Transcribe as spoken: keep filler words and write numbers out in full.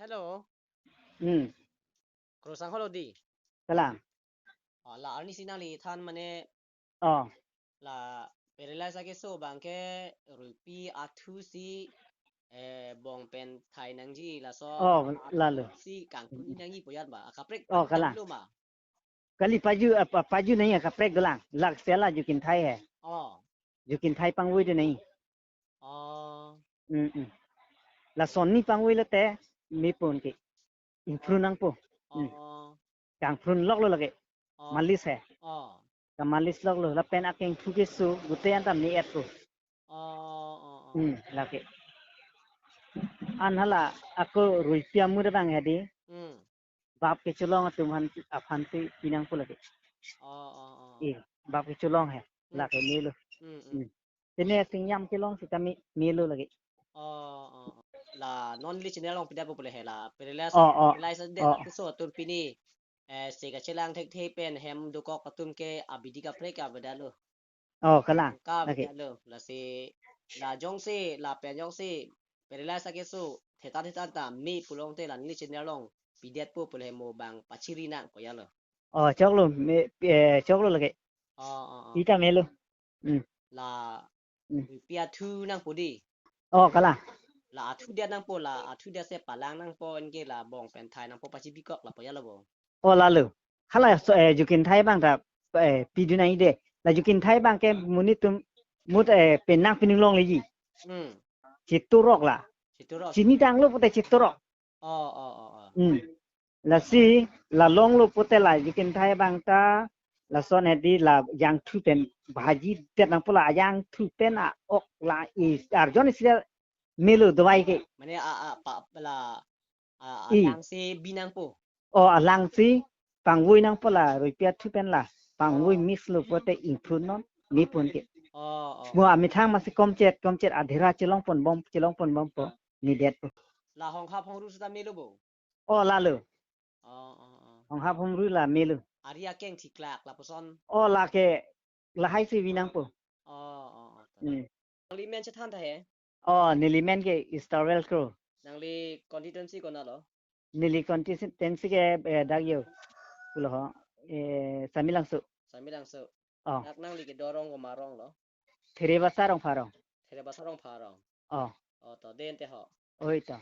Hello. Hmm. Krosang holo di. Kalang. Oh, la arnisi nangli than mane. Oh. La paralyze akeso abangke ruipi athu si, eh, bong pen thai nangji laso. Oh, lalo. Si kangpuni nangji pu ajat ma. Akaprek. Oh, kalang. Lo ma. Kali paju, apa, paju nahi, akaprek dolang. Lak sela jukin thai he. Oh. Jukin thai pangvoi de nahi. Oh. Mm, mm. Lason ni pangvoi lote mepon ke. Ingphrun nangpo. Mm. Oh. Kangphrun loklo lake. Oh. Malis he. Oh. Kamalis loklo. Lapen akeng thu keso gute anta me-etpo. Oh, oh, oh. Hmm, lake. An hala ako ruipi amur abang hedi. Hmm. Bap kecholong atum aphan, aphan si pinangpo lake. Oh, oh, oh. Eh, bap kecholong he. Hmm. Lake melo. Hmm, hmm. Hmm. Tene singyam kelong sitame melo lake. Oh, oh, oh. La non neli channel along pidetpo pu le he la. Paralyze, oh, oh, paralyze det, oh, akeso atum pini, eh, se kachelang thekthe pen hem dokok atum ke abidi kaprek avedetlo. Oh, kalang. Ka, lake, avedetlo. Lasi la jongsi, lapen jongsi paralyze akeso thetan thetan ta me pulote la neli channel along pidetpo pu le he mo abang pachiri nangpo ajatlo. Oh, choklo, me, eh, choklo lake. Oh, oh, oh. Ita melo. Hmm. La, hmm, ruipi athu nangpo di. Oh, kalang. La athu det nangpo, la athu det si palang nangpo, anke la bong pen thai nangpo pachipikok lapu ajatlo bo. Oh, lalo. Hala so, eh, jukin thai abang ta, eh, pidun nangji de. La jukin thai abangke monit atum mut, eh, penang pining longleji. Hmm. Chetorok la. Chetorok. Chini tanglo pute chetorok. Oh, oh, oh, oh. Hmm. Lasi, la longlo pute la jukin thai abang ta, lason hedi la jangthu pen bhaji det nangpo la jangthu pen a-ok la i arjon isi melo dawai ke. Mane a, a, pa, la, a, i, alang si bi nangpo. Oh, alang si pangvoi nangpo la ruipi athu pen la. Pangvoi, oh, mix lo pute ingphrun non, mepon ke. Oh, oh. Mo amethang masi komchet, komchet adhera chelong ponbom, chelong ponbompo, medetpo. La honghap hongru seta melo bo. Oh, lalo. Oh, oh, oh. Honghap hongru la melo. Ari akeng thiklak lapuson. Oh, lake lahai si bi nangpo. Oh, oh, oh. Hmm. Nangli men chethan tha he? Oh, neli men ke Starwell Kro. Nangli constituency konatlo? Neli constituency ke, eh, dak yo. Pulo ho. Eh, Samelangso. Samelangso. Oh. Dak nangli kedo arong komat arong lo? Therebasa Rongpharong. Therebasa Rongpharong. Oh. Oh, to, den te ho. Oi to.